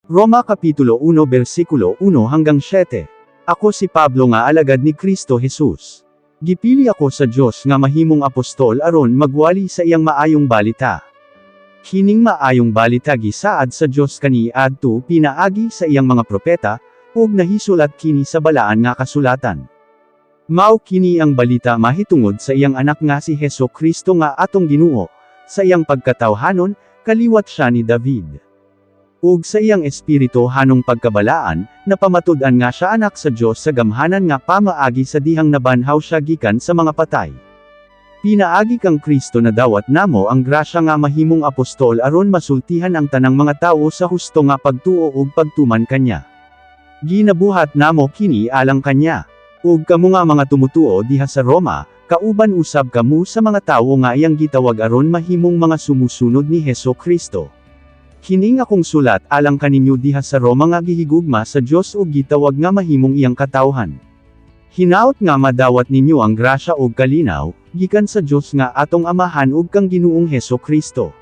Roma Kapitulo 1 versikulo 1 hanggang 7. Ako si Pablo nga alagad ni Kristo Jesus. Gipili ako sa Dios nga mahimong apostol aron magwali sa iyang maayong balita. Kining maayong balita gisaad sa Dios kaniadto pinaagi sa iyang mga propeta, ug nahisulat kini sa balaan nga kasulatan. Mao kini ang balita mahitungod sa iyang anak nga si Heso Kristo nga atong Ginoo, sa iyang pagkatawhanon, kaliwat siya ni David. Ug sa iyang espiritu hanong pagkabalaan, napamatud-an nga siya anak sa Dios sa gamhanan nga pamaagi sa dihang nabanhaw siya gikan sa mga patay. Pinaagi kang Kristo nadawat namo ang grasya nga mahimong apostol aron masultihan ang tanang mga tawo sa husto nga pagtuo ug pagtuman kanya. Ginabuhat namo kini alang kanya. Ug kamo nga mga tumutuo diha sa Roma, kauban usab kamo sa mga tawo nga iyang gitawag aron mahimong mga sumusunod ni Heso Kristo. Kining akong sulat alang kaninyo diha sa Roma nga gihigugma sa Dios ug gitawag nga mahimong iyang katawhan. Hinaot nga madawat ninyo ang grasya ug kalinaw, gikan sa Dios nga atong Amahan ug kang Ginoong Heso Kristo.